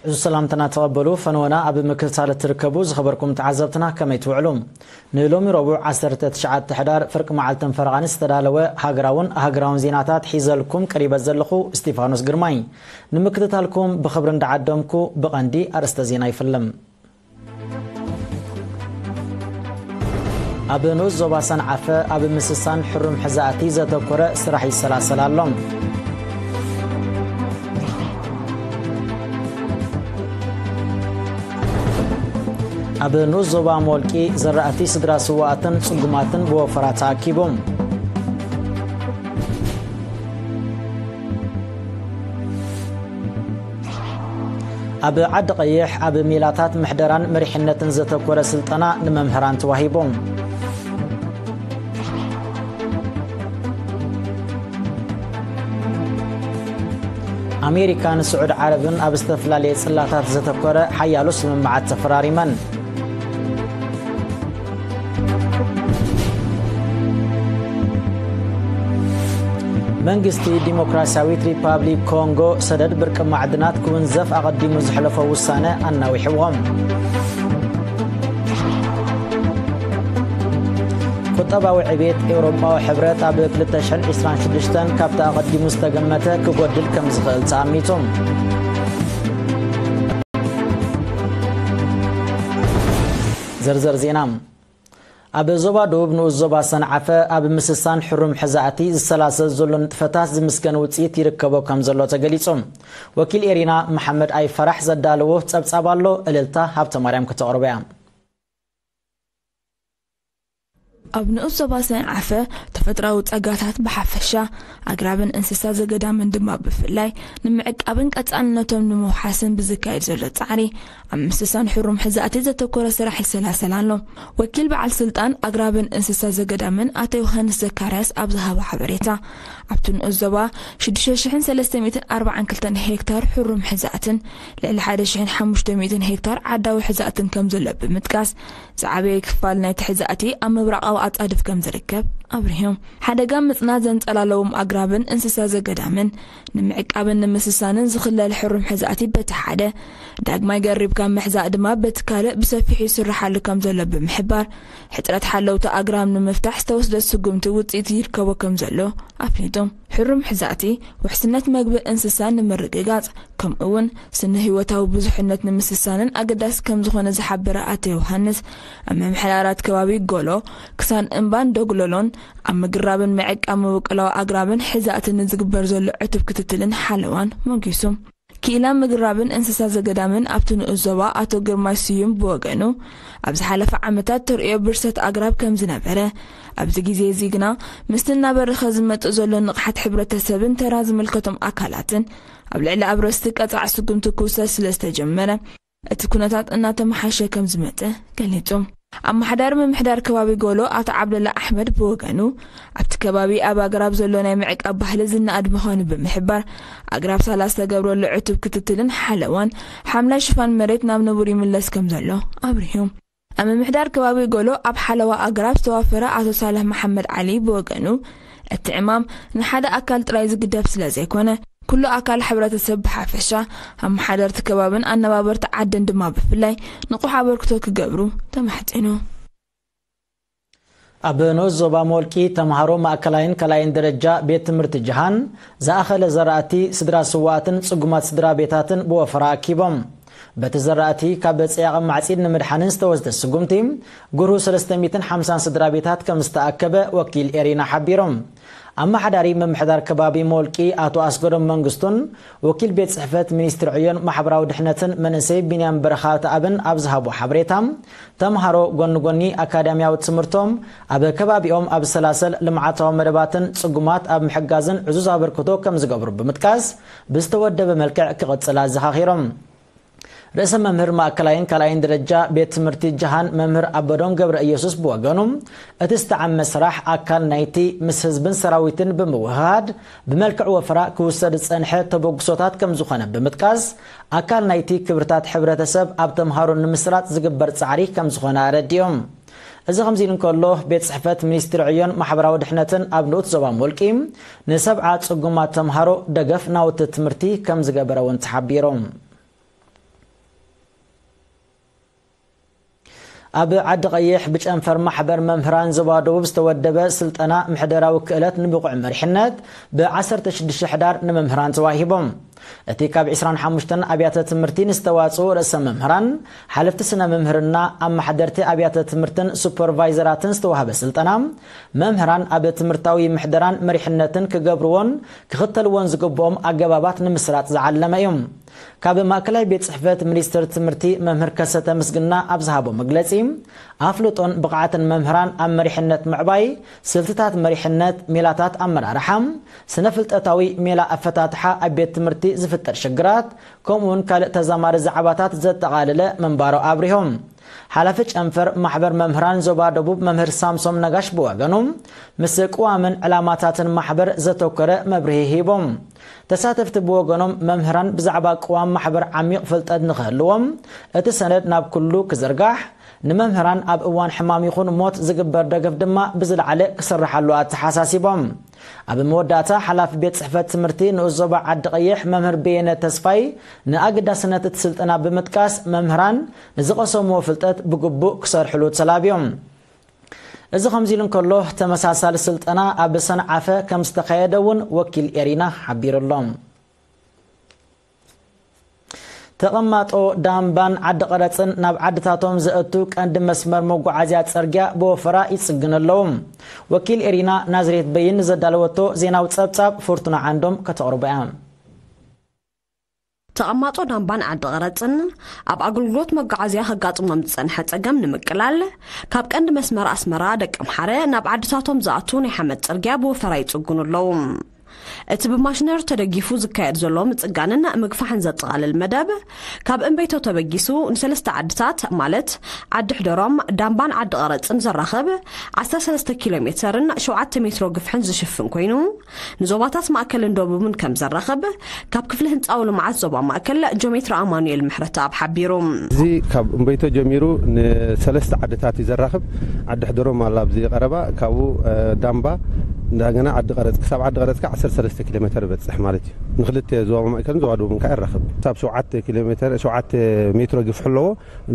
እዚ ሰላምትና ተቐበሉ። ፈነወና ኣብ ምክትታል እትርከቡ ዝኸበርኩም ተዓዘብትና ከመይ ትውዕሉ? ንሎሚ ረቡዕ ዓሰርተ ትሽዓተ ሕዳር ፍርቂ መዓልትን ፈረቓን ዝተዳለወ ሃገራውን ሃገራውን ዜናታት ሒዘልኩም ቀሪበ ዘለኹ እስጢፋኖስ ግርማይ። ንምክትታልኩም ብኽብሪ እንዳዓደምኩ ብቐንዲ ኣርእስተ ዜና ይፍልም። ኣብ ንኡስ ዞባ ሰንዓፈ ኣብ ምስሳን ሕሩም ሕዛእቲ ዘተኮረ ስራሕ ይሰላሰል ኣሎ። ኣብ ንኡስ ዞባ ሞልቂ ዘራእቲ ስድራ ስዋኣትን ጽጉማትን ብወፈራ ተኣኪቡ። ኣብ ዓዲ ቀይሕ ኣብ ሜላታት ምሕደራን መሪሕነትን ዘተኮረ ስልጠና ንመምህራን ተዋሂቡ። ኣሜሪካን ስዑድ ዓረብን ኣብ ዝተፈላለየ ጽላታት ዘተኮረ ሓያሎ ስምምዓት ተፈራሪመን። መንግስቲ ዲሞክራሲያዊት ሪፓብሊክ ኮንጎ ሰደድ ብርቂ ማዕድናት ክውንዘፍ ኣቐዲሙ ዝሕለፎ ውሳነ ኣናዊሕዎም። ቁጠባዊ ዕቤት ኤውሮጳዊ ሕብረት ኣብ ክልተ ሽሕን ዕስራን ሽዱሽተን ካብቲ ኣቐዲሙ ዝተገመተ ክጎድል ከም ዝኽእል ተኣሚቱ። ዝርዝር ዜና። ኣብ ዞባ ደቡብ ንኡስ ዞባ ሰንዓፈ ኣብ ምስሳን ሕሩም ሕዛእቲ ዝሰላሰል ዘሎ ንጥፈታት ዝምስገን ውጽኢት ይርከቦ ከም ዘሎ ተገሊጹ። ወኪል ኤሪና መሓመድ ኣይፈራሕ ዘዳለዎ ጸብጻብ ኣሎ፣ እልልታ ሃብተ ማርያም ከተቕርቦ እያ። ኣብ ንኡስ ዞባ ሰንዓፈ ተፈጥሮኣዊ ጸጋታት ብሓፈሻ ኣግራብን እንስሳ ዘገዳምን ድማ ብፍላይ ንምዕቃብን ቀጻልነቶም ንምውሓስን ብዝካየድ ዘሎ ጻዕሪ ኣብ ምስሳን ሕሩም ሕዛእቲ ዘተኮረ ስራሕ ይሰላሰል ኣሎ። ወኪል በዓል ስልጣን ኣግራብን እንስሳ ዘገዳምን ኣቶ ዮሃንስ ዘካርያስ ኣብ ዝሃቦ ሓበሬታ፣ ኣብቲ ንኡስ ዞባ ሽዱሽተ ሽሕን ሰለስተ ሚእትን ኣርባዓን ክልተን ሄክታር ሕሩም ሕዛእትን ልዕሊ ሓደ ሽሕን ሓሙሽተ ሚእትን ሄክታር ዓዳዊ ሕዛእትን ከም ዘሎ ብምጥቃስ፣ ዝዓበየ ክፋል ናይቲ ሕዛእቲ ኣብ ምብራቓዊ ኣጻድፍ ከም ዝርከብ ኣብሪሆም። ሓደጋ ምጽናት ዘንጸላለዎም ኣግራብን እንስሳ ዘገዳምን ንምዕቃብን ንምስሳንን ዝኽለል ሕሩም ሕዛእቲ በቲ ሓደ፣ ዳግማይ ገሪብካ ምሕዛእ ድማ በቲ ካልእ ብሰፊሑ ይስርሓሉ ከም ዘሎ ብምሕባር፣ ሕጽረት ሓለውቲ ኣግራብ ንምፍታሕ ዝተወስደ ስጉምቲ ውጽኢት ይርከቦ ከም ዘሎ ኣፍሊጡ። ሕሩም ሕዛእቲ ውሕስነት መግቢ እንስሳ ንምርግጋጽ፣ ከምኡ እውን ስነ ህይወታዊ ብዙሕነት ንምስሳንን ኣገዳሲ ከም ዝኾነ ዝሓበረ ኣቶ ዮሃንስ፣ ኣብ ምምሕዳራት ከባቢ ጎሎ፣ ክሳን እምባን ዶግሎሎን ኣብ ምግራብን ምዕቃብ መበቆላዊ ኣግራብን ሕዛእትን ንዝግበር ዘሎ ዕቱብ ክትትልን ሓለዋን ሞጊሱ። ክኢላ ምግራብን እንስሳ ዘገዳምን ኣብቲ ንኡስ ዞባ ኣቶ ግርማይ ስዩም ብወገኑ፣ ኣብ ዝሓለፈ ዓመታት ተርእዮ ብርሰት ኣግራብ ከም ዝነበረ፣ ኣብዚ ግዜ እዚ ግና ምስቲ እናበረኸ ዝመጽእ ዘሎ ንቕሓት ሕብረተሰብን ተራ ዝምልከቶም ኣካላትን ኣብ ልዕሊ ኣብረስቲ ቀጻዕ ስጉምቲ ክውሰድ ስለ ዝተጀመረ፣ እቲ ኩነታት እናተመሓሸ ከም ዝመጸ ገሊጹ። ኣመሓዳሪ ምምሕዳር ከባቢ ጎሎ ኣቶ ዓብደላ ኣሕመድ ብወገኑ፣ ኣብቲ ከባቢ ኣብ ኣግራብ ዘሎ ናይ ምዕቃብ ባህሊ ዝነኣድ ምዃኑ ብምሕባር፣ ኣግራብ ሳላ ዝተገብረሉ ዕቱብ ክትትልን ሓለዋን ሓምላይ ሽፋን መሬት ናብ ንቡር ይምለስ ከም ዘሎ ኣብሪሁ። ኣብ ምምሕዳር ከባቢ ጎሎ ኣብ ሓለዋ ኣግራብ ዝተዋፈረ ኣቶ ሳልሕ መሓመድ ዓሊ ብወገኑ፣ እቲ ዕማም ንሓደ ኣካል ጥራይ ዝግደፍ ስለ ዘይኮነ፣ ኩሉ ኣካል ሕብረተሰብ ብሓፈሻ፣ ኣመሓደርቲ ከባብን ኣነባበርቲ ዓድን ድማ ብፍላይ ንቑሕ ኣበርክቶ ክገብሩ ተማሕጺኑ። ኣብ ንኡስ ዞባ ሞልቂ ተምሃሮ ማእከላይን ካልኣይን ደረጃ ቤት ትምህርቲ ጅሃን ዝኣኸለ ዘራእቲ ስድራ ስዋኣትን ጽጉማት ስድራ ቤታትን ብወፈራ ኣኪቦም። በቲ ዘራእቲ ካብ ጸያቒ ማዕጺድ ንምድሓንን ዝተወስደ ስጉምቲ፣ ጉርሁ ሰለስተ ሚእትን ሓምሳን ስድራ ቤታት ከም ዝተኣከበ ወኪል ኤሪና ሓቢሮም። ኣመሓዳሪ ምምሕዳር ከባቢ ሞልቂ ኣቶ ኣስገዶም መንግስቱን ወኪል ቤት ጽሕፈት ሚኒስትሪ ዕዮን ማሕበራዊ ድሕነትን መንእሰይ ቢንያም በረኻተኣብን ኣብ ዝሃቦ ሓበሬታ፣ ተምሃሮ ጎኒ ጎኒ ኣካዳሚያዊ ትምህርቶም ኣብ ከባቢኦም ኣብ ዝሰላሰል ልምዓታዊ መደባትን ጽጉማት ኣብ ምሕጋዝን ዕዙዝ ኣበርክቶ ከም ዝገብሩ ብምጥቃስ፣ ብዝተወደበ መልክዕ ክቕጽል ኣዘኻኺሮም። ርእሰ መምህር ማእከላይን ካልኣይን ደረጃ ቤት ትምህርቲ ጀሃን መምህር ኣበዶም ገብረ ኢየሱስ ብወገኑ፣ እቲ ዝተዓመ ስራሕ ኣካል ናይቲ ምስ ህዝብን ሰራዊትን ብምውህሃድ ብመልክዕ ወፈራ ክውሰድ ዝጸንሐ ተበግሶታት ከም ዝኾነ ብምጥቃስ፣ ኣካል ናይቲ ክብርታት ሕብረተሰብ ኣብ ተምሃሮ ንምስራጽ ዝግበር ጻዕሪ ከም ዝኾነ ኣረዲኦም። እዚ ከምዚ ኢሉ እንከሎ፣ ቤት ጽሕፈት ሚኒስትሪ ዕዮን ማሕበራዊ ድሕነትን ኣብ ንኡት ዞባ ሞልቂ ንሰብዓ ጽጉማት ተምሃሮ ደገፍ ናውቲ ትምህርቲ ከም ዝገበረ እውን ተሓቢሩ። ኣብ ዓዲ ቀይሕ ብጨንፈር ማሕበር መምህራን ዞባ ደቡብ ዝተወደበ ስልጠና ምሕደራዊ ክእለት ንብቑዕ መሪሕነት ብ16 ሕዳር ንመምህራን ተዋሂቦም። እቲ ካብ 25 ኣብያተ ትምህርቲ ንዝተዋጽኡ ርእሰ መምህራን፣ ሓለፍቲ ስነ መምህርና፣ ኣመሓደርቲ ኣብያተ ትምህርትን ሱፐርቫይዘራትን ዝተዋህበ ስልጠና፣ መምህራን ኣብ ትምህርታዊ ምሕደራን መሪሕነትን ክገብርዎን ክኽተልዎን ዝግብኦም ኣገባባት ንምስራጽ ዝዓለመ እዩ። ካብ ማእከላይ ቤት ጽሕፈት ሚኒስትር ትምህርቲ መምህር ከሰተ ምስግና ኣብ ዝሃቦ መግለጺ፣ ኣፍልጦን ብቕዓትን መምህራን ኣብ መሪሕነት ምዕባይ፣ ስልትታት መሪሕነት፣ ሜላታት ኣመራርሓ፣ ስነ ፍልጠታዊ ሜላ ኣፈታትሓ ኣብ ቤት ትምህርቲ ዝፍጠር ሽግራት፣ ከምኡውን ካልእ ተዛማሪ ዛዕባታት ዘጠቓለለ ምንባሩ ኣብሪሆም። ሓላፊ ጨንፈር ማሕበር መምህራን ዞባ ደቡብ መምህር ሳምሶም ነጋሽ ብወገኑ፣ ምስ ቅዋምን ዕላማታትን ማሕበር ዘተኮረ መብርሂ ሂቦም። ተሳተፍቲ ብወገኖም፣ መምህራን ብዛዕባ ቅዋም ማሕበር ዓሚቕ ፍልጠት ንኽህልዎም፣ እቲ ሰነድ ናብ ኩሉ ክዝርጋሕ፣ ንመምህራን ኣብ እዋን ሕማም ይኹን ሞት ዝግበር ደገፍ ድማ ብዝለዓለ ክስርሓሉ ኣተሓሳሲቦም። ኣብ መወዳእታ፣ ሓላፊ ቤት ጽሕፈት ትምህርቲ ንኡስ ዞባ ዓዲ ቀይሕ መምህር በየነ ተስፋይ ንኣገዳስነት እቲ ስልጠና ብምጥቃስ፣ መምህራን ንዝቐሰምዎ ፍልጠት ብግቡእ ክሰርሕሉ ተላብዮም። እዚ ከምዚ ኢሉ እንከሎ፣ ተመሳሳሊ ስልጠና ኣብ ሰንዓፈ ከም ዝተኻየደ እውን ወኪል ኤሪና ሓቢሩ ኣሎ። ተቐማጦ ዳምባን ዓዲ ቐረጽን ናብ ዓድታቶም ዘእቱ ቀንዲ መስመር መጓዓዝያ ጽርግያ ብወፈራ ይጽግኑ ኣለዉ። ወኪል ኤሪና ናዝሬት በይን ዘዳለወቶ ዜናዊ ጸብጻብ ፍርቱና ዓንዶም ከተቕርቦ እያ። ተቐማጦ ዳምባን ዓዲ ቐረጽን ኣብ ኣገልግሎት መጓዓዝያ ከጋጥሞም ዝጸንሐ ጸገም ንምቅላል፣ ካብ ቀንዲ መስመር ኣስመራ ደቀምሓረ ናብ ዓድታቶም ዝኣቱ ናይ ሓመድ ጽርግያ ብወፈራ ይጽግኑ ኣለዉ። እቲ ብማሽነር ተደጊፉ ዝካየድ ዘሎ ምጽጋንን ምግፋሕን ዘጠቓልል መደብ፣ ካብ እምበይቶ ተበጊሱ ንሰለስተ ዓድታት፣ ማለት ዓዲ ሕደሮም፣ ዳምባን ዓዲ ቐረጽን ዘራኽብ 13 ኪሎ ሜተርን 7 ሜትሮ ግፍሕን ዝሽፍን ኮይኑ፣ ንዞባታት ማእከልን ደቡብን ከም ዘራኽብ፣ ካብ ክፍሊ ህንጻዊ ልምዓት ዞባ ማእከል ጆሜትር ኣማኑኤል ምሕረተኣብ ሓቢሩ። እዚ ካብ እምበይቶ ጀሚሩ ንሰለስተ ዓድታት እዩ ዘራኽብ። ዓዲ ሕደሮም ኣላ ኣብዚ ቀረባ፣ ካብኡ፣ እ፣ ዳምባ፣ እንደገና ዓዲ ቀረጽ። ክሳብ ዓዲ ቀረጽ ከኣ 13 ኪሎ ሜተር ይበጽሕ ማለት እዩ። ንክልተ ዞባ ማእከልን ዞባ ደቡብን ከኣ የራኽብ። ክሳብ 7 ኪሎ ሜተር፣ 7 ሜትሮ ግፍሒ ኣለዎ።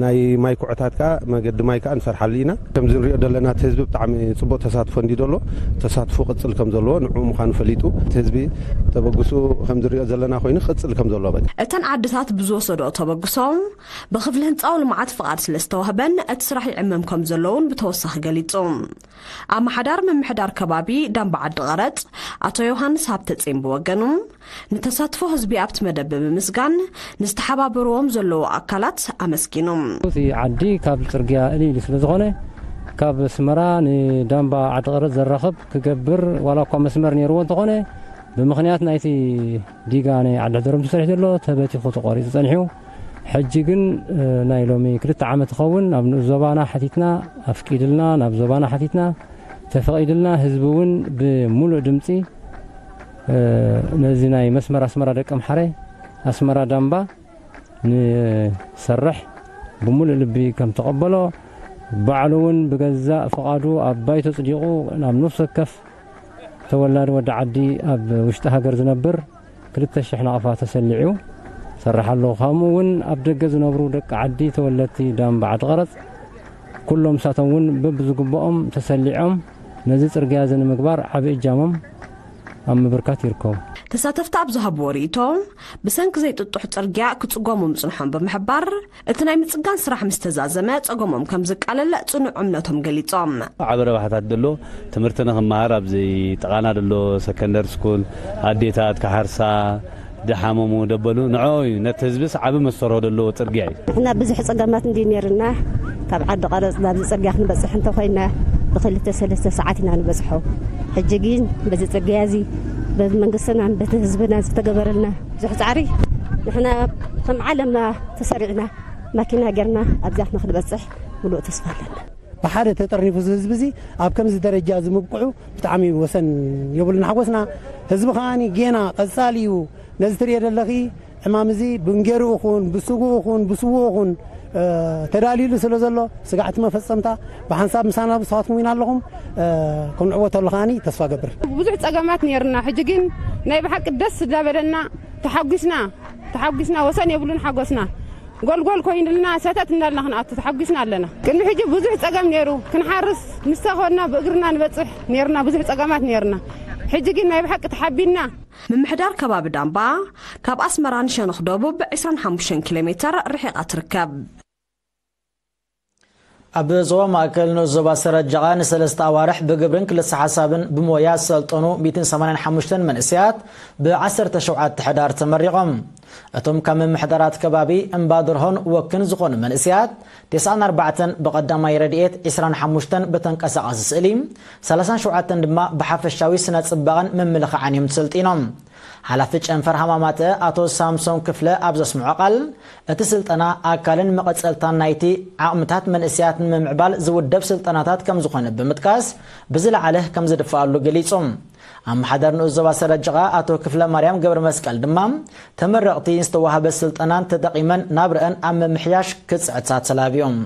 ናይ ማይ ኩዕታት ከኣ፣ መገዲ ማይ ከኣ ንሰርሓሉ ኢና። ከምዚ ንሪኦ ዘለና፣ እቲ ህዝቢ ብጣዕሚ ጽቡቕ ተሳትፎ እንዲ ዘሎ፣ ተሳትፎ ቅጽል ከም ዘለዎ፣ ንዕኡ ምዃኑ ፈሊጡ፣ እቲ ህዝቢ ተበግሱ ከምዚ ንሪኦ ዘለና ኮይኑ ክቅጽል ከም ዘለዎ በቃ። እተን ዓድታት ብዝወሰድኦ ተበግሶ፣ ብክፍሊ ህንጻዊ ልምዓት ፍቓድ ስለ ዝተዋህበን፣ እቲ ስራሕ ይዕመም ከም ዘለውን ብተወሳኺ ገሊጹ። ኣመሓዳሪ ምምሕዳር ከባቢ ዳምባ ዓዲ ቐረጽ፣ ኣቶ ዮሃንስ ሃብተጼን ብወገኑ፣ ንተሳትፎ ህዝቢ ኣብቲ መደብ ብምምስጋን፣ ንዝተሓባበርዎም ዘለዉ ኣካላት ኣመስጊኑ። እቲ ዓዲ ካብ ጽርግያ እልል ስለ ዝኾነ፣ ካብ ኣስመራ ንዳምባ ዓዲ ቐረጽ ዘራኽብ ክገብር፣ ዋላ እኳ መስመር ነይርዎ እንተኾነ፣ ብምኽንያት ናይቲ ዲጋ ናይ ዓዲ ሕደሮም ተሰሪሑ ዘሎ ተበቲኹ ተቖሪጹ ጸኒሑ። ሕጂ ግን፣ እ፣ ናይ ሎሚ ክልተ ዓመት ይኸውን፣ ናብ ንኡስ ዞባና ሓቲትና፣ ኣፍቂድልና፣ ናብ ዞባና ሓቲትና፣ ተፈቒድልና፣ ህዝቢ እውን ብምሉእ ድምጺ፣ እ፣ ነዚ ናይ መስመር ኣስመራ ደቀምሓረ፣ ኣስመራ ዳምባ ንሰርሕ ብምሉእ ልቢ ከም ተቐበሎ፣ ባዕሉ እውን ብገዛእ ፍቓዱ ኣብ ባይቶ ጽዲቑ ናብ ነፍሲ ወከፍ ተወላዲ ወዲ ዓዲ ኣብ ውሽጢ ሃገር ዝነብር 2,000 ናቕፋ ተሰሊዑ። ሰርሕ ኣለኹ። ከምኡ እውን ኣብ ደገ ዝነብሩ ደቂ ዓዲ ተወለድቲ ዳምባ ዓዲ ቐረጽ፣ ኩሎም ንሳቶም እውን በብዝግብኦም ተሰሊዖም ነዚ ጽርግያ እዚ ንምግባር ዓቢ እጃሞም ኣብ ምብርካት ይርከቡ። ተሳተፍቲ ኣብ ዝሃብዎ ርእይቶ፣ ብሰንኪ ዘይጥጡሕ ጽርግያ ክጽገሙ ምጽንሖም ብምሕባር፣ እቲ ናይ ምጽጋን ስራሕ ምስ ተዛዘመ ጸገሞም ከም ዝቃለል ጽኑዕ እምነቶም ገሊጾም። ዓቢ ረብሓታት ደሎ፣ ትምህርቲ ንኽመሃር ኣብዚ ጥቓና ደሎ ሰከንደር ስኩል፣ ኣዴታት ክሓርሳ፣ ድሓመሙ ደበሉ ንዕኡ እዩ። ነቲ ህዝብስ ዓቢ መስተርሆ ደለዎ ጽርግያ እዩ። ንሕና ብዙሕ ጸገማት እንዲ ነይርና፣ ካብ ዓዲ ቀረጽ ናብዚ ጽርግያ ክንበጽሕ እንተኾይና ብክልተ ሰለስተ ሰዓት ኢና ንበጽሖ። ሕጂ ግን በዚ ጽርግያ እዚ በመንግስትና በቲ ህዝብና ዝተገበረልና ብዙሕ ጻዕሪ ንሕና ከም ዓለምና ተሰሪዕና ማኪና ጌርና ኣብዚኣትና ክንበጽሕ ምሉእ ተስፋ ኣለና። ብሓደ ተጠርኒፉ እዚ ህዝቢ እዚ ኣብ ከምዚ ደረጃ እዚ ምብቅዑ ብጣዕሚ ወሰን የብሉን ሓጎስና። ህዝቢ ከኣኒ ጌና ቀጻሊ እዩ። ነዚ ትርእዮ ዘለኺ ዕማም እዚ ብእንጌርኡ ኹን፣ ብስግኡ ኹን፣ ብስውኡ ኹን፣ እ፣ ተዳልዩሉ ስለ ዘሎ፣ ስጋዕቲ መፈጸምታ ብሓንሳብ ምሳና ብስኻትኩም ኢና ኣለኹም፣ እ፣ ክንዕወተሉ ከኣኒ ተስፋ ገብር። ብዙሕ ጸገማት ነይርና፣ ሕጂ ግን ናይ ብሓቂ ደስ እንዳበለና ተሓጒስና፣ ተሓጒስና ወሰን የብሉን ሓጎስና። ጎልጎል ኮይንልና ሰተት እንዳልና ክንኣቱ ተሓጒስና ኣለና። ቅድሚ ሕጂ ብዙሕ ጸገም ነይሩ። ክንሓርስ ምስ ተኾንና ብእግርና ንበጽሕ ነይርና፣ ብዙሕ ጸገማት ነይርና። ሕጂ ግን ናይ ብሓቂ ተሓቢንና። ምምሕዳር ከባቢ ዳምባ ካብ ኣስመራ ንሸነኽ ደቡብ ዕስራን ሓሙሽተን ኪሎ ሜተር ርሒቓ ትርከብ። ኣብ ዞባ ማእከል ንኡስ ዞባ ሰረጀቓ ንሰለስተ ኣዋርሕ ብግብርን ክልሰ ሓሳብን ብሞያ ዝሰልጠኑ ሚእትን ሰማንያን ሓሙሽተን መንእሰያት ብ ዓሰርተ ሸውዓተ ሕዳር ተመሪቖም። እቶም ካብ ምምሕዳራት ከባቢ እምባድርሆን ወክን ዝኾኑ መንእሰያት፣ ተስዓን ኣርባዕተን ብቐዳማይ ረድኤት፣ ዕስራን ሓሙሽተን ብተንቀሳቓሲ ስእሊ፣ ሰላሳን ሸውዓተን ድማ ብሓፈሻዊ ስነ ጽባቐን ምምልኻዕን እዮም ተሰልጢኖም። ሓላፊ ጨንፈር ሃማማተ ኣቶ ሳምሶን ክፍለ ኣብ ዘስምዖ ቃል፣ እቲ ስልጠና ኣካልን መቐጸልታን ናይቲ ዓቕምታት መንእሰያት ንምምዕባል ዝውደብ ስልጠናታት ከም ዝኾነ ብምጥቃስ፣ ብዝለዓለ ከም ዝድፍኣሉ ገሊጹ። ኣመሓዳሪ ንኡስ ዞባ ሰረጀቓ ኣቶ ክፍለ ማርያም ገብረ መስቀል ድማ፣ ተመረቕቲ ዝተዋህበ ስልጠናን ተጠቒመን ናብረአን ኣብ ምምሕያሽ ክጽዕታ ተላብዮም።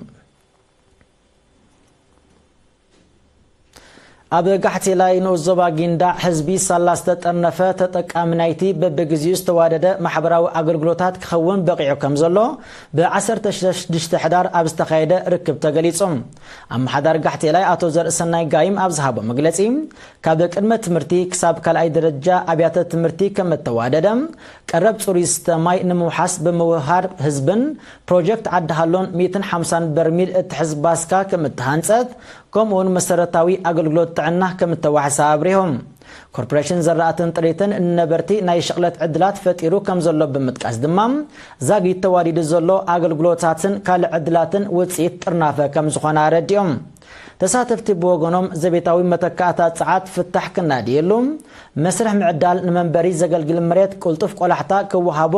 ኣብ ጋሕቴላይ ንኡስ ዞባ ጊንዳዕ ህዝቢ ሳላ ዝተጠርነፈ ተጠቃሚ ናይቲ በብግዚኡ ዝተዋደደ ማሕበራዊ ኣገልግሎታት ክኸውን በቒዑ ከም ዘሎ ብ ዓሰርተ ሽዱሽተ ሕዳር ኣብ ዝተኻየደ ርክብ ተገሊጹ። ኣመሓዳሪ ጋሕቴላይ ኣቶ ዘርእሰናይ ጋይም ኣብ ዝሃቦ መግለጺ፣ ካብ ቅድመ ትምህርቲ ክሳብ ካልኣይ ደረጃ ኣብያተ ትምህርቲ ከም እተዋደደ፣ ቀረብ ጽሩይ ዝስተ ማይ ንምውሓስ ብምውሃር ህዝብን ፕሮጀክት ዓዲ ሃሎን ሚእትን ሓምሳን በርሚል እትሕዝ ባስካ ከም እተሃንጸት፣ ከምኡውን መሰረታዊ ኣገልግሎት ጥዕና ከም እተዋሕሰ ኣብሪሆም። ኮርፖሬሽን ዘራእትን ጥሪትን ንነበርቲ ናይ ሽቕለት ዕድላት ፈጢሩ ከም ዘሎ ብምጥቃስ ድማ፣ ዛጊት ተዋዲዱ ዘሎ ኣገልግሎታትን ካልእ ዕድላትን ውጽኢት ጥርናፈ ከም ዝኾነ ኣረዲኦም። ተሳተፍቲ ብወገኖም ዘቤታዊ መተካእታ ጸዓት ፍታሕ ክናድየሉ፣ መስርሕ ምዕዳል ንመንበሪ ዘገልግል መሬት ቅልጡፍ ቆላሕታ ክወሃቦ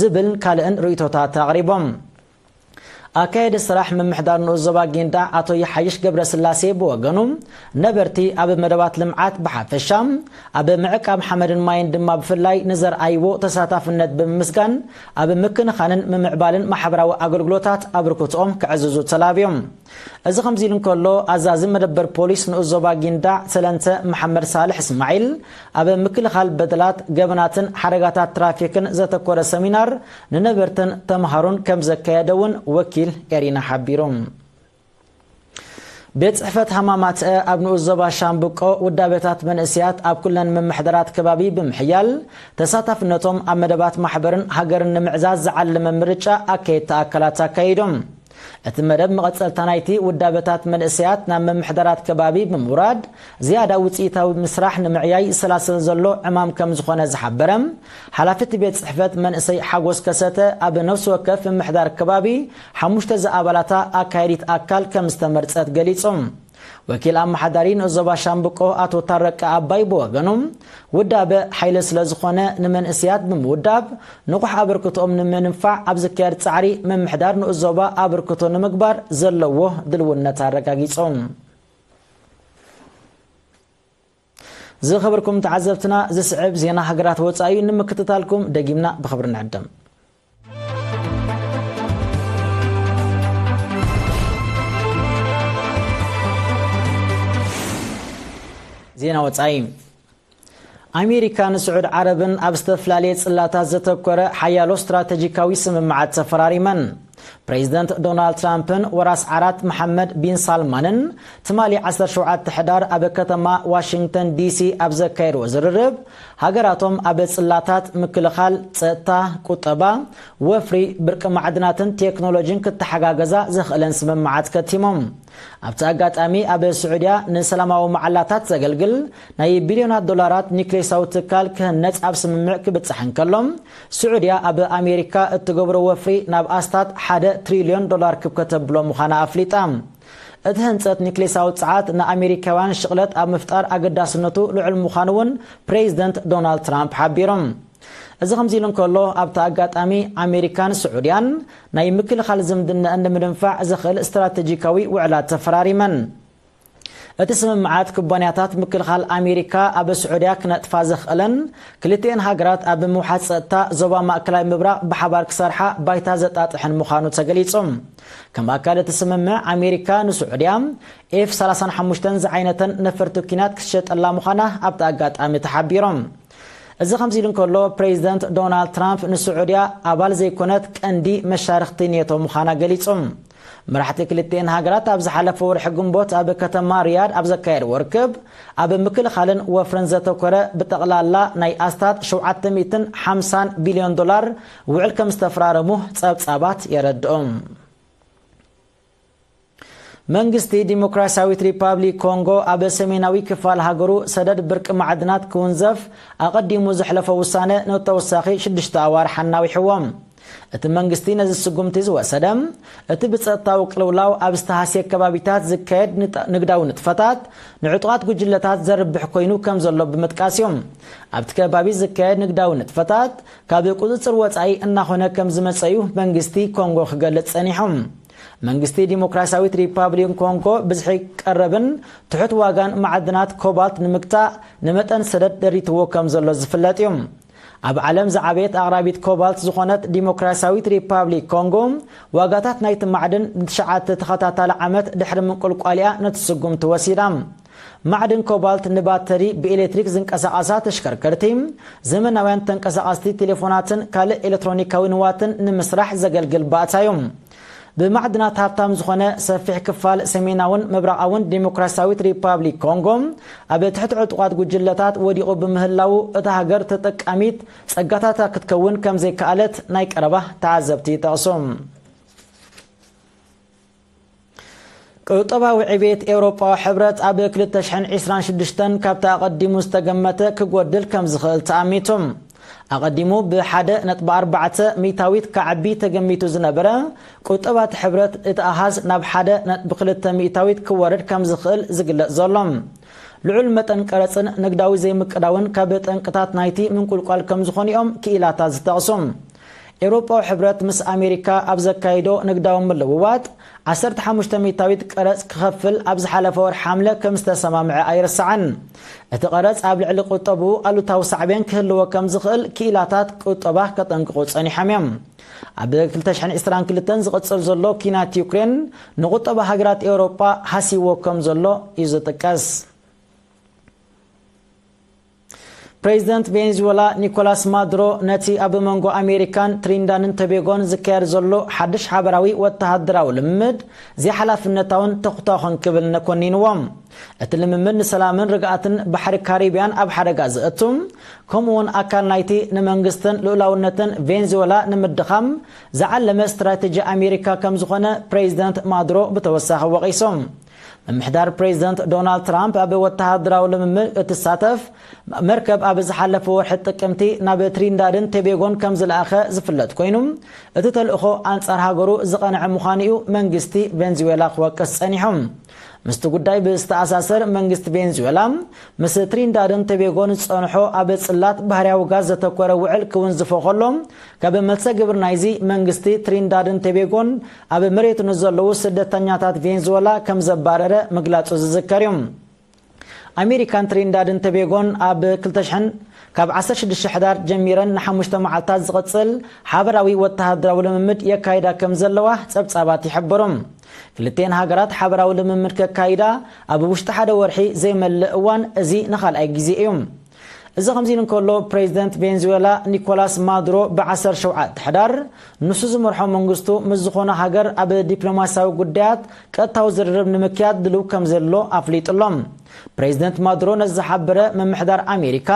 ዝብል ካልእን ርእይቶታት ኣቕሪቦም። ኣካየዲ ስራሕ ምምሕዳር ንኡስ ዞባ ጊንዳዕ ኣቶ ይሓይሽ ገብረስላሴ ብወገኑ፣ ነበርቲ ኣብ መደባት ልምዓት ብሓፈሻ፣ ኣብ ምዕቃብ ሓመድን ማይን ድማ ብፍላይ ንዘርኣይዎ ተሳታፍነት ብምምስጋን፣ ኣብ ምክንኻንን ምምዕባልን ማሕበራዊ ኣገልግሎታት ኣበርክቶኦም ከዕዝዙ ተላብዮም። እዚ ከምዚ ኢሉ እንከሎ፣ ኣዛዚ መደበር ፖሊስ ንኡስ ዞባ ጊንዳዕ ሰለንተ መሓመድ ሳልሕ እስማዒል፣ ኣብ ምክልኻል በደላት፣ ገበናትን ሓደጋታት ትራፊክን ዘተኮረ ሰሚናር ንነበርትን ተምሃሮን ከም ዘካየደ እውን ወኪል ኤሪና ሓቢሩ። ቤት ጽሕፈት ሃማማትአ ኣብ ንኡስ ዞባ ሻምብቆ ውዳቤታት መንእሰያት ኣብ ኩለን ምምሕዳራት ከባቢ ብምሕያል፣ ተሳታፍነቶም ኣብ መደባት ማሕበርን ሃገርን ንምዕዛዝ ዝዓለመ ምርጫ ኣካየድቲ ኣካላት ኣካይዶም። እቲ መደብ መቐጸልታ ናይቲ ውዳበታት መንእሰያት ናብ ምምሕዳራት ከባቢ ብምውራድ ዝያዳ ውጽኢታዊ ምስራሕ ንምዕያይ ዝሰላሰል ዘሎ ዕማም ከም ዝኾነ ዝሓበረ ሓላፊ እቲ ቤት ጽሕፈት መንእሰይ ሓጎስ ከሰተ፣ ኣብ ነፍሲ ወከፍ ምምሕዳር ከባቢ ሓሙሽተ ዝኣባላታ ኣካያዲት ኣካል ከም ዝተመርጸት ገሊጹ። ወኪል ኣመሓዳሪ ንኡስ ዞባ ሻምብቆ ኣቶ ታረቀ ኣባይ ብወገኑ፣ ውዳበ ሓይሊ ስለ ዝኾነ፣ ንመንእሰያት ብምውዳብ ንቑሕ ኣበርክቶኦም ንምንፋዕ ኣብ ዝካየድ ጻዕሪ ምምሕዳር ንኡስ ዞባ ኣበርክቶ ንምግባር ዘለዎ ድልውነት ኣረጋጊጹ። ዝኸበርኩም ተዓዘብትና፣ ዝስዕብ ዜና ሃገራት ወጻኢ እዩ። ንምክትታልኩም ደጊምና ብኽብሪ ንዕደም። ዜና ወጻኢ። ኣሜሪካን ስዑድ ዓረብን ኣብ ዝተፈላለየ ጽላታት ዘተኮረ ሓያሎ ስትራተጂካዊ ስምምዓት ተፈራሪመን። ፕሬዚደንት ዶናልድ ትራምፕን ወራስ ዓራት መሓመድ ቢን ሳልማንን ትማሊ ዓሰርተ ሸውዓተ ሕዳር ኣብ ከተማ ዋሽንግተን ዲሲ ኣብ ዘካየድዎ ዝርርብ፣ ሃገራቶም ኣብ ጽላታት፣ ምክልኻል፣ ጸጥታ፣ ቁጠባ፣ ወፍሪ፣ ብርቂ ማዕድናትን ቴክኖሎጂን ክተሓጋገዛ ዘኽእለን ስምምዓት ከቲሞም። ኣብቲ ኣጋጣሚ ኣብ ስዑድያ ንሰላማዊ መዓላታት ዘገልግል ናይ ቢልዮናት ዶላራት ኒክሌሳዊ ትካል ክህነጽ ኣብ ስምምዕ ክብጻሕ እንከሎ፣ ስዑድያ ኣብ ኣሜሪካ እትገብሮ ወፍሪ ናብ ኣስታት ሓደ ትሪልዮን ዶላር ክብ ከተብሎ ምዃና ኣፍሊጣ። እቲ ህንጸት ኒክሌሳዊ ጸዓት ንኣሜሪካውያን ሽቕለት ኣብ ምፍጣር ኣገዳስነቱ ልዑል ምዃኑ እውን ፕሬዚደንት ዶናልድ ትራምፕ ሓቢሮም። እዚ ከምዚ ኢሉ እንከሎ፣ ኣብቲ ኣጋጣሚ ኣሜሪካን ስዑድያን ናይ ምክልኻል ዝምድናኣን ንምድንፋዕ ዘኽእል ስትራተጂካዊ ውዕላት ተፈራሪመን። እቲ ስምምዓት ኩባንያታት ምክልኻል ኣሜሪካ ኣብ ስዑድያ ክነጥፋ ዘኽእለን፣ ክልቲኤን ሃገራት ኣብ ምውሓስ ጸጥታ ዞባ ማእከላይ ምብራቕ ብሓባር ክሰርሓ ባይታ ዘጣጥሕን ምዃኑ ተገሊጹ። ከም ኣካል እቲ ስምምዕ፣ ኣሜሪካ ንስዑድያ ኤፍ ሰላሳን ሓሙሽተን ዝዓይነተን ነፈርቲ ኲናት ክትሸጠላ ምዃና ኣብቲ ኣጋጣሚ ተሓቢሮም። እዚ ከምዚ ኢሉ እንከሎ፣ ፕሬዚደንት ዶናልድ ትራምፕ ንስዑድያ ኣባል ዘይኮነት ቀንዲ መሻርኽቲ ኔቶ ምዃና ገሊጹ። መራሕቲ ክልቲኤን ሃገራት ኣብ ዝሓለፈ ወርሒ ግንቦት ኣብ ከተማ ሪያድ ኣብ ዘካየድዎ ርክብ፣ ኣብ ምክልኻልን ወፍርን ዘተኮረ ብጠቕላላ ናይ ኣስታት ሸውዓተ ሚእትን ሓምሳን ቢልዮን ዶላር ውዕል ከም ዝተፈራረሙ ጸብጻባት የረድኡ። መንግስቲ ዲሞክራሲያዊት ሪፓብሊክ ኮንጎ ኣብ ሰሜናዊ ክፋል ሃገሩ ሰደድ ብርቂ ማዕድናት ክውንዘፍ ኣቐዲሙ ዘሕለፎ ውሳነ ንተወሳኺ ሽዱሽተ ኣዋርሕ ኣናዊሕዎ። እቲ መንግስቲ ነዚ ስጉምቲ ዝወሰደ፣ እቲ ብጸጥታዊ ቅልውላው ኣብ ዝተሃስየ ከባቢታት ዝካየድ ንጣ-፣ ንግዳዊ ንጥፈታት ንዕጡቓት ጉጅለታት ዘርብሕ ኮይኑ ከም ዘሎ ብምጥቃስ እዩ። ኣብቲ ከባቢ ዝካየድ ንግዳዊ ንጥፈታት ካብ ቁጽጽር ወጻኢ እናኾነ ከም ዝመጸ እዩ መንግስቲ ኮንጎ ክገልጽ ጸኒሑ። መንግስቲ ዲሞክራሲያዊት ሪፓብሊክ ኮንጎ ብዝሒ ቀረብን ትሑት ዋጋን ማዕድናት ኮባልት ንምግታእ ንመጠን ሰደድ ደሪትዎ ከም ዘሎ ዝፍለጥ እዩ። ኣብ ዓለም ዝዓበየት ኣቕራቢት ኮባልት ዝኾነት ዲሞክራሲያዊት ሪፓብሊክ ኮንጎ፣ ዋጋታት ናይቲ ማዕድን ንትሽዓተ ተኸታታሊ ዓመት ድሕሪ ምንቁልቋል እያ ነቲ ስጉምቲ ወሲዳ። ማዕድን ኮባልት ንባተሪ፣ ብኤሌክትሪክ ዝንቀሳቐሳ ተሽከርከርቲ፣ ዘመናውያን ተንቀሳቐስቲ ቴሌፎናትን ካልእ ኤሌክትሮኒካዊ ንዋትን ንምስራሕ ዘገልግል ባእታ እዩ። ብማዕድናት ሃብታም ዝኾነ ሰፊሕ ክፋል ሰሜናውን ምብራቓውን ዲሞክራሲያዊት ሪፓብሊክ ኮንጎ ኣብ ትሕቲ ዕጡቓት ጉጅለታት ወዲቑ ብምህላዉ፣ እታ ሃገር ተጠቃሚት ጸጋታታ ክትከውን ከም ዘይከኣለት ናይ ቀረባ ተዓዘብቲ ይጠቕሱ። ቁጠባዊ ዕቤት ኤውሮጳዊ ሕብረት ኣብ ክልተ ሽሕን ዕስራን ሽዱሽተን ካብቲ ኣቐዲሙ ዝተገመተ ክጎድል ከም ዝኽእል ተኣሚቱ። ኣቐዲሙ ብሓደ ነጥቢ ኣርባዕተ ሚእታዊት ክዓቢ ተገሚቱ ዝነበረ ቁጠባ እቲ ሕብረት፣ እቲ ኣሃዝ ናብ ሓደ ነጥቢ ክልተ ሚእታዊት ክወርድ ከም ዝኽእል ዝግለጽ ዘሎ። ልዑል መጠን ቀረጽን ንግዳዊ ዘይምቅዳውን ካብ ጠንቅታት ናይቲ ምንቁልቋል ከም ዝኾኑ እዮም ክኢላታት ዝጠቕሱ። ኤውሮጳዊ ሕብረት ምስ ኣሜሪካ ኣብ ዘካይዶ ንግዳዊ ምልውዋጥ ዓሰርተ ሓሙሽተ ሚእታዊት ቀረጽ ክኸፍል ኣብ ዝሓለፈ ወርሒ ሓምለ ከም ዝተሰማምዐ ኣይርሳዕን። እቲ ቀረጽ ኣብ ልዕሊ ቁጠብኡ ኣሉታዊ ሳዕቤን ክህልዎ ከም ዝኽእል ክኢላታት ቁጠባ ከጠንቅቑ ጸኒሖም እዮም። ኣብ ክልተ ሽሕን ዕስራን ክልተን ዝቕጽል ዘሎ ኲናት ዩክሬን ንቁጠባ ሃገራት ኤውሮጳ ሃሲዎ ከም ዘሎ እዩ ዝጥቀስ። ፕሬዚደንት ቬንዙዌላ ኒኮላስ ማዱሮ ነቲ ኣብ መንጎ ኣሜሪካን ትሪንዳንን ቶቤጎን ዝካየድ ዘሎ ሓድሽ ሓበራዊ ወተሃደራዊ ልምምድ ዘይሓላፍነታውን ተኹታኹን ክብል ኮኒንዎ። እቲ ልምምድ ንሰላምን ርግኣትን ባሕሪ ካሪብያን ኣብ ሓደጋ ዘእቱ፣ ከምኡውን ኣካል ናይቲ ንመንግስትን ልኡላውነትን ቬንዙዌላ ንምድኻም ዝዓለመ ስትራቴጂ ኣሜሪካ ከም ዝኾነ ፕሬዚደንት ማዱሮ ብተወሳኺ ወቒሱ። ምምሕዳር ፕሬዚደንት ዶናልድ ትራምፕ ኣብ ወተሃደራዊ ልምምድ እትሳተፍ መርከብ ኣብ ዝሓለፈ ወርሒ ጥቅምቲ ናብ ትሪንዳድን ቶቤጎን ከም ዝለኣኸ ዝፍለጥ ኮይኑ፣ እቲ ተልእኾ ኣንጻር ሃገሩ ዝቐንዐ ምዃኑ እዩ መንግስቲ ቬንዙዌላ ክወቅስ ጸኒሑ። ምስቲ ጉዳይ ብዝተኣሳሰር፣ መንግስቲ ቬንዙዌላ ምስ ትሪንዳድን ቶቤጎን ዝጸንሖ ኣብ ጽላት ባህርያዊ ጋዝ ዘተኮረ ውዕል ክውንዝፎ ከሎ፣ ካብ መልሰ ግብሪ ናይዚ መንግስቲ ትሪንዳድን ቶቤጎን ኣብ መሬቱ ንዘለዉ ስደተኛታት ቬንዙዌላ ከም ዘባረረ ምግላጹ ዝዝከር እዩ። ኣሜሪካን ትሪንዳድን ቶቤጎን ኣብ ክልተ ሽሕን ካብ ዓሰርተ ሽዱሽተ ሕዳር ጀሚረን ንሓሙሽተ መዓልታት ዝቕጽል ሓበራዊ ወተሃደራዊ ልምምድ የካይዳ ከም ዘለዋ ጸብጻባት ይሕብሩ። ክልቲኤን ሃገራት ሓበራዊ ልምምድ ከካይዳ ኣብ ውሽጢ ሓደ ወርሒ ዘይመልእ እዋን፣ እዚ ንኻልኣይ ግዜ እዩ። እዚ ከምዚ ኢሉ እንከሎ፣ ፕሬዚደንት ቬንዙዌላ ኒኮላስ ማዱሮ ብ ዓሰርተ ሸውዓተ ሕዳር ንሱ ዝመርሖ መንግስቱ ምስ ዝኾነ ሃገር ኣብ ዲፕሎማሲያዊ ጉዳያት ቀጥታዊ ዝርርብ ንምክያድ ድልው ከም ዘሎ ኣፍሊጡ ኣሎ። ፕሬዚደንት ማዱሮ ነዚ ዝሓበረ፣ ምምሕዳር ኣሜሪካ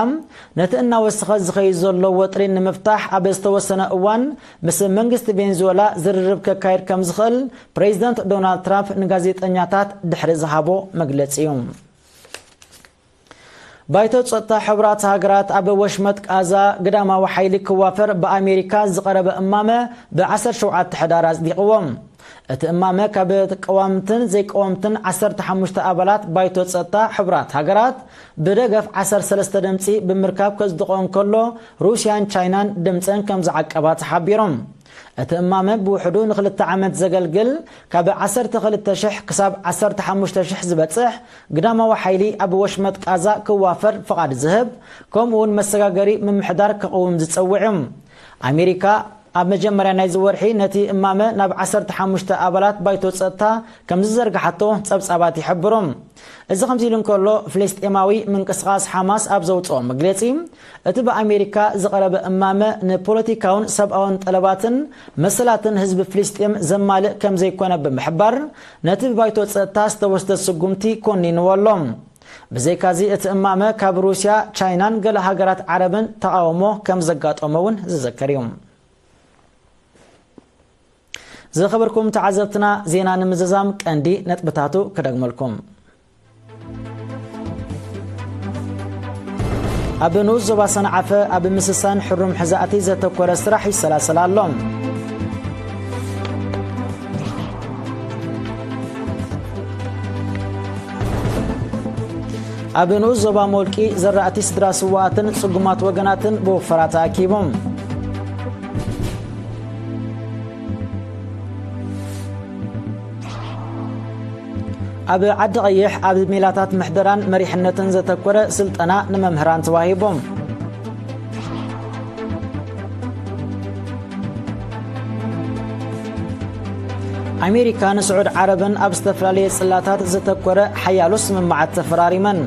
ነቲ እናወሰኸ ዝኸይድ ዘሎ ወጥሪ ንምፍታሕ ኣብ ዝተወሰነ እዋን ምስ መንግስቲ ቬንዙዌላ ዝርርብ ከካይድ ከም ዝኽእል ፕሬዚደንት ዶናልድ ትራምፕ ንጋዜጠኛታት ድሕሪ ዝሃቦ መግለጺ እዩ። ባይቶ ጸጥታ ሕቡራት ሃገራት ኣብ ወሽመጥ ቃዛ ግዳማዊ ሓይሊ ክዋፈር ብኣሜሪካ ዝቐረበ እማመ ብ ዓሰርተ ሸውዓተ ሕዳር ኣጽዲቕዎ። እቲ እማመ ካብ ቀዋምትን ዘይቀዋምትን ዓሰርተ ሓሙሽተ ኣባላት ባይቶ ጸጥታ ሕቡራት ሃገራት ብደገፍ ዓሰርተ ሰለስተ ድምጺ ብምርካብ ከጽድቖ እንከሎ፣ ሩስያን ቻይናን ድምጸን ከም ዝዓቀባ ተሓቢሮም። እቲ እማመ ብውሕዱ ንክልተ ዓመት ዘገልግል፣ ካብ ዓሰርተ ክልተ ሽሕ ክሳብ ዓሰርተ ሓሙሽተ ሽሕ ዝበጽሕ ግዳማዊ ሓይሊ ኣብ ወሽመጥ ቃዛ ክዋፈር ፍቓድ ዝህብ፣ ከምኡ እውን መሰጋገሪ ምምሕዳር ክቕውም ዝጸውዕ እዩ። ኣሜሪካ ኣብ መጀመርያ ናይዚ ወርሒ ነቲ እማመ ናብ ዓሰርተ ሓሙሽተ ኣባላት ባይቶ ጸጥታ ከም ዝዘርግሓቶ ጸብጻባት ይሕብሩ። እዚ ከምዚ ኢሉ እንከሎ፣ ፍልስጤማዊ ምንቅስቓስ ሓማስ ኣብ ዘውጽኦ መግለጺ፣ እቲ ብኣሜሪካ ዝቐረበ እማመ ንፖለቲካውን ሰብኣውን ጠለባትን መሰላትን ህዝቢ ፍልስጤም ዘማልእ ከም ዘይኮነ ብምሕባር፣ ነቲ ብባይቶ ጸጥታ ዝተወስደ ስጉምቲ ኮኒንዎ ኣሎ። ብዘይካዚ፣ እቲ እማመ ካብ ሩስያ፣ ቻይናን ገለ ሃገራት ዓረብን ተቓውሞ ከም ዘጋጠሞ እውን ዝዝከር እዩ። ዝኸበርኩም ተዓዘብትና፣ ዜና ንምዝዛም ቀንዲ ነጥብታቱ ክደግመልኩም። ኣብ ንኡስ ዞባ ሰንዓፈ ኣብ ምስሳን ሕሩም ሕዛእቲ ዘተኮረ ስራሕ ይሰላሰል ኣሎ። ኣብ ንኡስ ዞባ ሞልቂ ዘራእቲ ስድራ ስዋኣትን ጽጉማት ወገናትን ብወፈራ ተኣኪቦም። ኣብ ዓዲ ቀይሕ ኣብ ሜላታት ምሕደራን መሪሕነትን ዘተኮረ ስልጠና ንመምህራን ተዋሂቦም። ኣሜሪካን ስዑድ ዓረብን ኣብ ዝተፈላለየ ጽላታት ዘተኮረ ሓያሎ ስምምዓት ተፈራሪመን።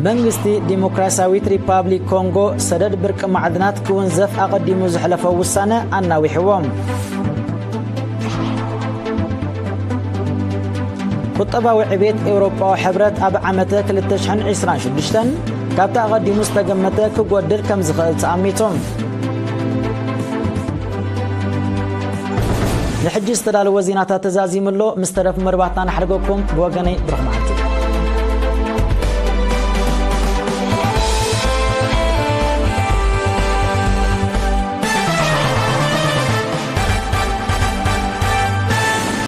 መንግስቲ ዲሞክራሲያዊት ሪፓብሊክ ኮንጎ ሰደድ ብርቂ ማዕድናት ክውንዘፍ ኣቐዲሙ ዘሕለፎ ውሳነ ኣናዊሕዎ። ቁጠባዊ ዕቤት ኤውሮጳዊ ሕብረት ኣብ ዓመተ ክልተ ሽሕን ዕስራን ሽዱሽተን ካብቲ ኣቐዲሙ ዝተገመተ ክጎድል ከም ዝኽእል ተኣሚቱ። ንሕጂ ዝተዳለወ ዜናታት ተዛዚሙ ኣሎ። ምስ ተረፍ መርባትና ንሓድገኩም። ብወገነይ ብሩኽ መዓልቲ።